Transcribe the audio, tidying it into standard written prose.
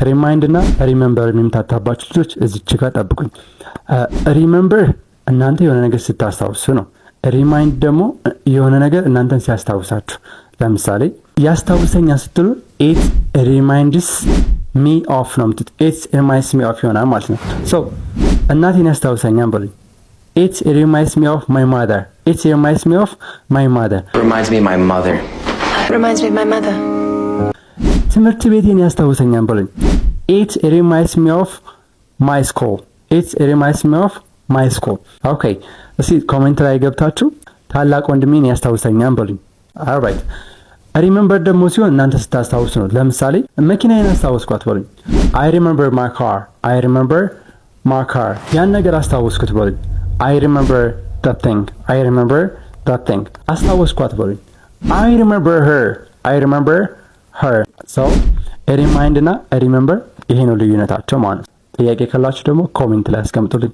Remind እና remember የሚምታታባችሁ ልጆች እዚች ጋር ጠብቁኝ። Remember እናንተ የሆነ ነገር ስታስታውሱ ነው። Remind ደግሞ የሆነ ነገር እናንተን ሲያስታውሳችሁ። ለምሳሌ ያስታውሰኛል ስትሉ "it reminds me of" ነው የምትሉት። "It reminds me of" ይሆናል ማለት ነው። So እናቴን ያስታውሰኛል በሉኝ። It reminds me of my mother. It reminds me of my mother. Reminds me of my mother. Reminds me of my mother. ትምህርት ቤቴን ያስታውሰኛል በሉኝ። It reminds me of my school. It reminds me of my school. Okay፣ እስቲ comment ላይ ገብታችሁ ታላቅ ወንድሜን ያስታውሰኛል በሉኝ። Alright፣ remember ደግሞ ሲሆን እናንተ ስታስታውሱ ነው። ለምሳሌ መኪናዬን አስታወስኳት በሉኝ። I remember my car. I remember my car። ያን ነገር አስታወስኩት በሉኝ። I remember that thing. I remember that thing። አስታወስኳት በሉኝ። I remember her. I remember her። So remind እና remember ይሄ ነው ልዩነታቸው ማለት ነው። ጥያቄ ካላችሁ ደግሞ comment ላይ አስቀምጡልኝ።